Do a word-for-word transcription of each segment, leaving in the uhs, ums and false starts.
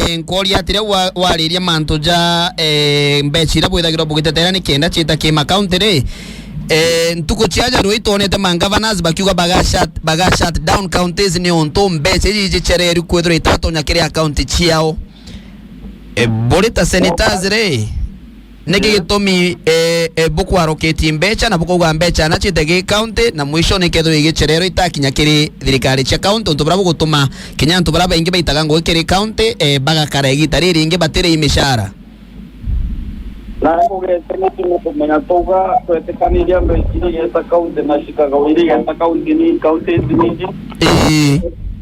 eh, nkworia atiri wa-, wariria mantu ja, eh, mbeca iria bwithagirwa bugiteteera ni kenda ciita ki ma county ri, eh, ntuku cia ja rui twonete ma governors bakiuga baga shut, baga shut down counties ni untu mbeca iji ijicereru kwithirwa itatonya kiri account ciao. Eh, buri ta senators ri, niki gitumi, eh, eh, bukwaroketie mbeca na bukauga mbeca na ciite gi county, na mwisho nikethirwa igicererwa itakinya kiri thirikari cia county, untu buria bugutuma kinya antu baria baingi baitaga ngugi kiri county, eh, bagakara igita riringi batiri imishara? Na ngugete ni tukumenya tuga twetikaniria mbeca iria igeta county na Chicago, iria igeta county ni counties niji, ii,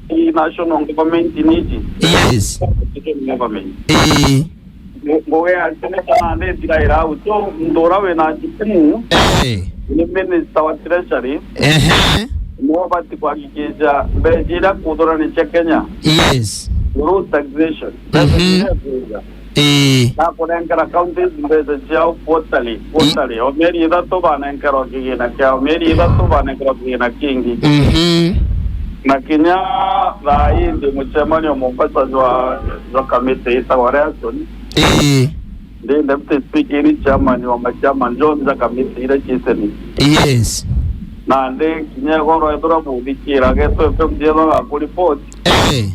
i national government niji, yes, government. Ii. Ngu-, ngugi ya seneta nandi ithiraira au. So, muntu uria wina jukumu, eh, ni minister wa treasury, ehe, niwe ubati kuhakikisha mbeca iria kuthura ni cia Kenya. Yes. Through taxation. Mbeca, mhm, iria kuja. Ii. Na kunenkera counties mbeca ciao quarterly, quarterly. O mieri ithatu banenkerwa kigina kiao, mieri ithatu banenkerwa kigina kingi. Mhm. Na kinya thaa ii ndi mucemanio Mombasa jwa, jwa kamiti itagwa Reason. Ii. Ndi deputy speaker ni chairman wa ma chairman jonthe ja kamiti iria ci Senate. Yes. Na ndi kinya igoro ethirwa buthikira Geto F M thiethwa gaku report. Eh.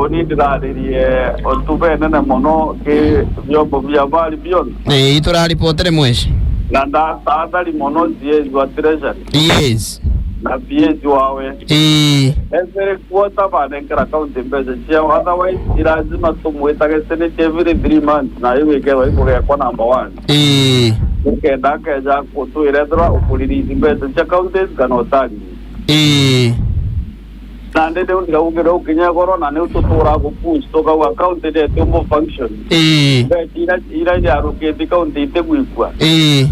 Uni ndiraririe untu benene mono ki vyombo vya habari bionthe. Eh, ituraripotere mweshi. Na ndatathari mono C A G wa treasury. Yes. Na P A G wawe. Ii. Every quarter banenkera county mbeca ciao, otherwise ni lazima tumwitage senate every three months, na iu ikethwa ikugekwa number one. Ii. Nikenda akeja kutwira ethirwa ukurelease mbeca cia counties kana utari. Ii. Na ndi niu ndiraugire ukinya igoro, na niu tutura gupush tukauga county ndetumbo function. Ii. Mbeca ira, ira irarukite county itigwikua. Ii.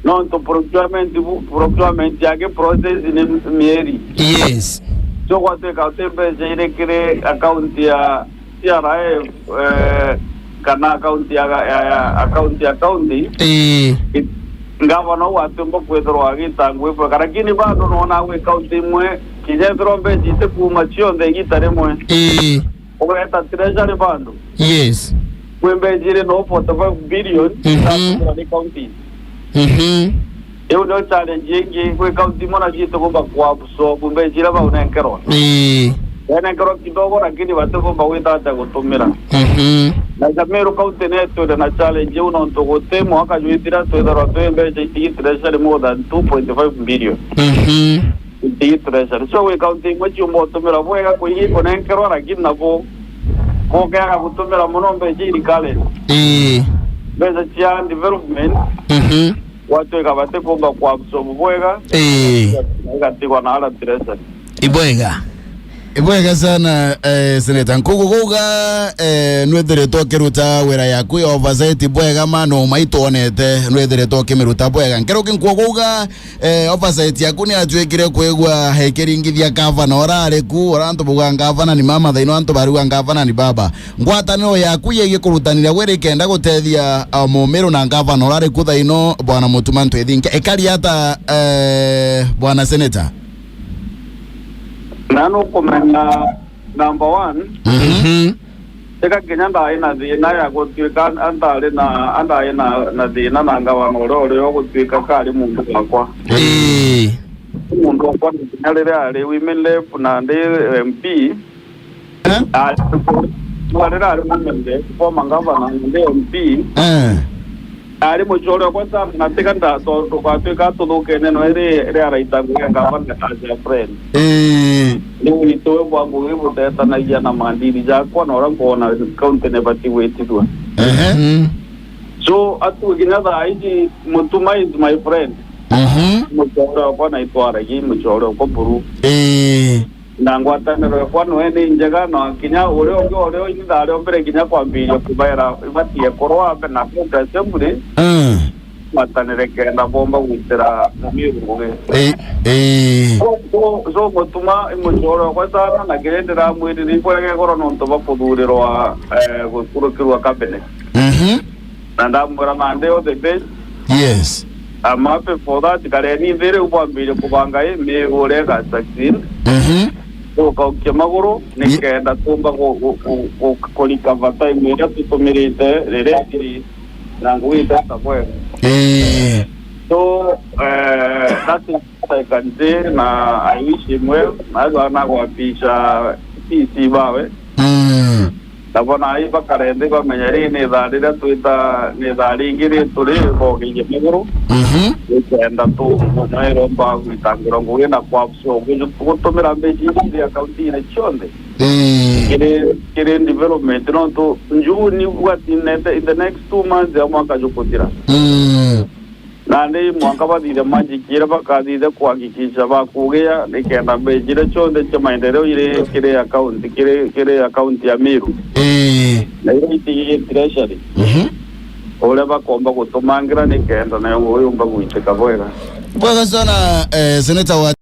Nontu procurement bu-, procurement ya gi process ni mieri. Yes. So gwatuika uti mbeca iri kiri account ya C R I F, eh, kana account ya, ya, ya, account ya county. Ii. Ngavana uu atumba kwithirwa agita ngwibweka, lakini bado nona gwi county imwe, kinya ethirwa mbeca itikuuma cionthe igita rimwe. Ii. Ugeta treasury bado. Yes. Kwi mbeca iri no forty-five billion, mhm, irathuura ni county. Mhm. Iu nio challenge ingi, kwi county imwe na citigumba ku absorb mbeca iria baunenkerwa. Ii. Benenkerwa kidogo, lakini batigumba gwita atia gutumira. Mhm. Na ja Meru county ni itwire na challenge iu, nontu guti mwaka jwithira twithirwa twi mbeca itigi treasury more than two point five billion. Mhm. Itigi treasury. So, gwi county imwe ciumba utumira bwega kwingi kunenkerwa, lakini nabo kukeaga gutumira mono mbeca iri current. Ii. Mbeca cia development, mhm, gwatuika batikumba ku absorb bwega, ii, igatigwa na ara treasury. Ibwega. Ibwega sana, eh, Senator. Nkugu kuga, eh, nwithiritwe ukiruta wira yaku ya oversight bwega ma no maitwonete, nwithiritwe ukimiruta bwega. Nkugu kuga, eh, oversight yaku ni yatuikire kwigua ikiringithia gavana ura ari ku, ura antu bauga gavana ni mama, thaino antu bariuga gavana ni baba. Ngwataniro yaku yegii kurutanira gwe ri kenda gutethia, ah, Mumiru na gavana ura ari ku thaino, Bwana Mutuma Ntwithinkia, ikari ata, eh, Bwana Senator? Na nukumenya, number one, mhm, mhm, tika kinya ndai na thina ya gutuika andari na, andai na, na thina na ngavana uria uri o gutuika kari muntu wakwa. Ii. Muntu wakwa ni kinya riria ari women rep na ndi M P, eh? Ari, riria ari women rep, former governor na ndi M P. Eh. Ari mucore okwa sana, na tiga nda-, to-, tugatuika tuthukene no iri, iri araita ngugi ya gavana as a friend. Ii. Ni witwe bwa ngugi butetanagia na mandiri jakwa na uria nkwona county ni bati gwitithua. Ehe. Mm. So, atu kinya thaa iji Mutuma is my friend. Mhm. Mucore okwa na itwaragia mucore okwa buru. Ii. Na ngwataniro yakwa noe ni njega, na kinya uria ungi, uria ini ndariombire kinya kwambiria kubaira ibatie kurwa ambe na county assembly, mm, ngwatanire kenda bomba gwitira Mumiru ngugi. Ii, ii. So, so, so Mutuma i mucore okwa sana, na kiria ndiramwirire ibwege goro nontu bwa kuthurirwa, eh, gukurukirwa cabinet. Mhm. Na ndamwira, "Man, they all the best." Yes. I'm happy for that. Kareni nthi riu bwambirie kubanga i Miru uria iga succeed. Mhm. Tukaukia maguru. Ye- nikenda tumba ku, ku, ku, ku, ku recover time iria tutumirite riria iri na ngugi iteta bwega. Eh. So, eh, that is what I can say, na I wish him well. Na ethwa nagwapisha P C bawe. Mm. Na bona ai bakare nthi bamenye ri ni thaa riria twita ni thaa ringi ri turi bogeire maguru. Mhm. Nikenda tu mwenye romba gwitangirwa ngugi na kwa so gutumira mbeca iria iri akaunti-ini cionthe. Eh. Kiri, kiri development, nontu njuu ni what in the, in the next two months ya mwaka jukuthira. Mm. Nandi mwanka bathithe magic iria bakathithe kuhakikisha bakugia nikenda mbeca iria cionthe cia maendeleo iri kiri account, kiri, kiri account ya Meru. Eh. Na iria itigigi treasury. Mhm. Uria bakomba gutumangira nikenda nayo ngugi yumba gwitika bwega. Bwega sana, eh, Senator wa